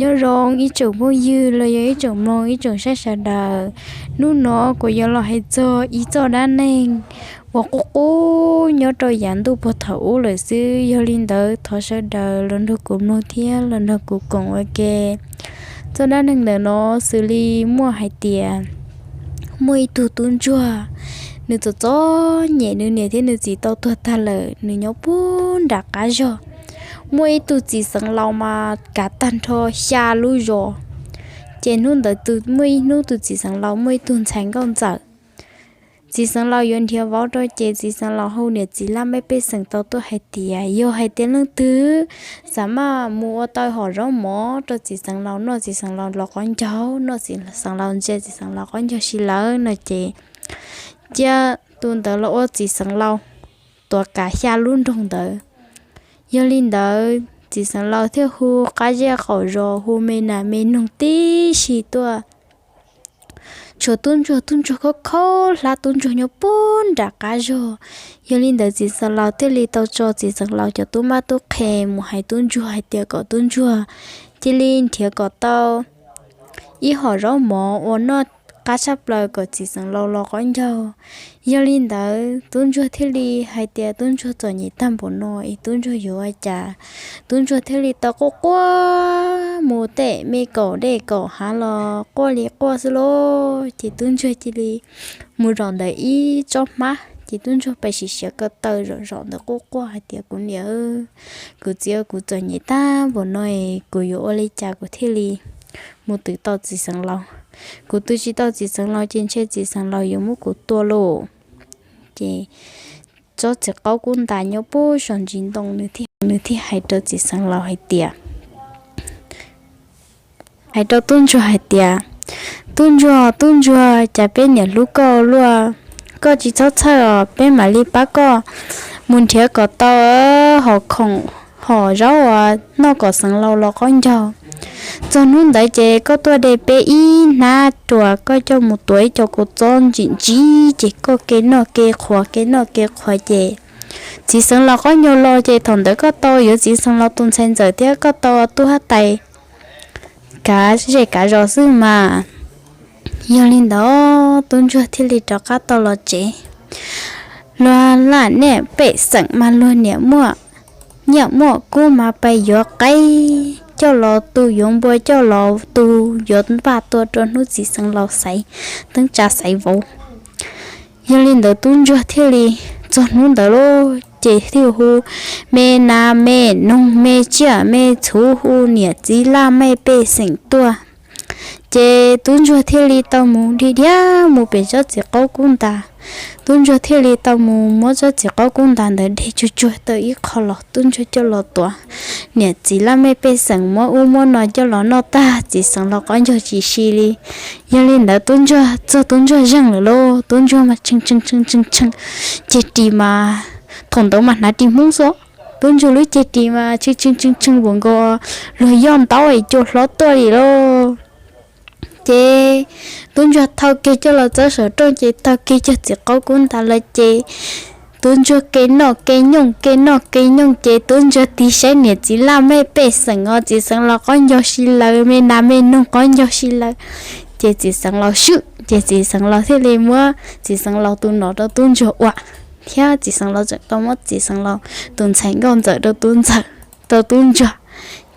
Nyob zoo ib tsoom phooj ywg los yog ib tsoom mloog ib tsoom saib sawv daws, hnub no kuv yuav los hais txog ib txoj dab neeg uas qub qub nyob rau yav ntuj puag thaum ub lawm xwb. Yog li ntawd thov sawv daws los nrog kuv mloog thiab los nrog kuv koom ua ke. Txoj dab neeg ntawm no xws li muaj hais tias muaj ib tug tub ntsuag, nws txom txom nyem, nws niam thiab nws txiv tau tuag tag lawm, nws nyob puag nram qab zog. Muaj ib tug txiv xeev laus mas kav tag nrho xya lub zos. Ces hnub ntawd muaj ib hnub tus txiv xeev laus muaj ib tug ntxhais nkauj ntxawm. Txiv xeev laus yuav nrhiav vauv rau ces txiv xeev laus hu niam txiv laj mej pej xeem tau tuaj hais tias yog hais tias leej twg xav maj mus ua tau hom zaub mov rau txiv xeev laus noj, txiv xeev laus los qaub ncaug noj, txiv xeev laus ntsia txiv xeev laus qaub ncaug si lawm no ces cia tus ntawd los ua txiv xeev laus tuav kav xya lub nroog ntawd. Yog li ntawd txiv xeev laus thiaj hu qab zej qaum zos, hu me nas me noog tib si tuaj. Tshuav tub ntsuag, tub ntsuag khaub khaub hlab, tub ntsuag nyob puag nram qab zog. Yog li ntawd txiv xeev laus thiaj li tau tso txiv xeev laus cov tub mab tub qhe mus hais tub ntsuag hais tias kom tub ntsuag cia li nrhiav kom tau ib hom zaub mov ua noj qab tshaj plaws kom txiv xeev laus los qaub ncaug. Yog li ntawd tub ntsuag thiaj li hais tias tub ntsuag txom nyem tag npaum no es tub ntsuag yuav ua cas. Tub ntsuag thiaj li tau quaj quaj mus tej me kaum dej kaum hav los quaj li quaj xwb lauj. Ces tub ntsuag cia li mus zaum ntawm ib tsob hmab, ces tub ntsuag pais siav siav ko taw zaum zaum ntawd quaj quaj hais tias kuv niam, kuv txiv, kuv txom nyem tag npaum no es kuv yuav ua li cas kuv thiaj li mus twv tau txiv xeev laus. Kuv twv tsis tau txiv xeev laus ces ntshe txiv xeev laus yuav muab kuv tua lauj. Ces tsob txiv qaub kub ntas nyob puag saum ntsis ntoo, nws thiaj hais rau txiv xeev laus hais tias, hais rau tub ntsuag hais tias, tub ntsuag, tub ntsuag, cas peb niam hlub koj luaj, koj tsis txhob txhawj os, peb mam li pab koj mus nrhiav kom tau hom khoom hom zaub uas noj kom xeev laus los qaub ncaug. Txog hnub ntawd ces koj tuaj de peb ib hnab ruas, koj coj mus tuav ib co kua txob ntsim ntsib ces koj ke noj ke qhuav ke noj ke qhuav ces txiv xeev laus qaub ncaug los ces thaum ntawd koj tau yuav txiv xeev laus tus ntxhais ntxawm thiab koj tau tub huab tais kav zej kav zos xwb mas. Yog li ntawd tub ntsuag thiaj li rov qab tau los tsev. Luag laj mej pej xeem mas luag niam muaj nyiaj muaj kub mas pais yuav qaib coj los tu, yuav npua coj los tu, yuav npaj tua rau hnub txiv xeev laus xaiv teeb tsa xaiv vauv. Yog li ntawd tub ntsuag thiaj li, txog hnub ntawd lauj ces thiaj hu me nas me noog me tsiaj me txhuv, hu niam txiv laj mej pej xeem tuaj. Ces tub ntsuag thiaj li tau mus dhia dhia mus pem tsob txiv qaub kub ntas. Tub ntsuag thiaj li tau mus muab tsob txiv qaub kub ntas ntawd de tsuag tsuag tau ib qho los tub ntsuag coj los tuav. Niam txiv laj mej pej xeem muab ub muab no coj los noj tag, txiv xeev laus qaub ncaug tsis si li. Yog li ntawd tub ntsuag, txog tub ntsuag zeeg lawm lauj, tub ntsuag mas tshee tshee tshee tshee, ceg ris mas, thaum ntawd mas hnav ris Hmoob xwb. Tub ntsuag lub ceg ris mas tshee tshee tshee tshee npaum nkaus luag yoj ntaub es cua hlob tuaj li lauj. Ces tub ntsuag thau kiag coj los txog saum rooj ces taug kiag cov txiv qaub kub ntas los ces tub ntsuag ke noj ke nyooj ke noj ke nyooj ces tub ntsuag tig saib niam txiv laj mej pej xeem os, txiv xeev laus qaub ncaug si lawm, me nas me noog qaub ncaug si lawm. Ces txiv xeev laus swb, ces txiv xeev laus thiaj li muab txiv xeev laus tus nom rau tub ntsuag ua, thiab txiv xeev laus tseem tau muab txiv xeev laus tus ntxhais nkauj ntxawm rau tub ntxawm, rau tub ntsuag.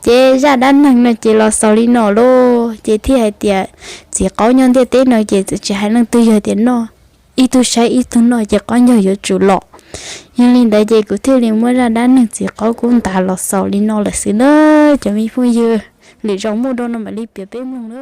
Ces zaj dab neeg no ces los xaus li no lauj, ces thiaj hais tias txiv qaub nyob ntiaj teb no ces txawm tsis hais leej twg yog tias noj, ib tug saib ib tug noj ces qaub ncaug yuav tsum los. Yog li ntawd ces kuv thiaj li muab zaj dab neeg txiv qaub kub ntas los xaus li no lawm xwb na. Cov me phooj ywg, lwm zaus muaj dua no mam li piav peb mloog na.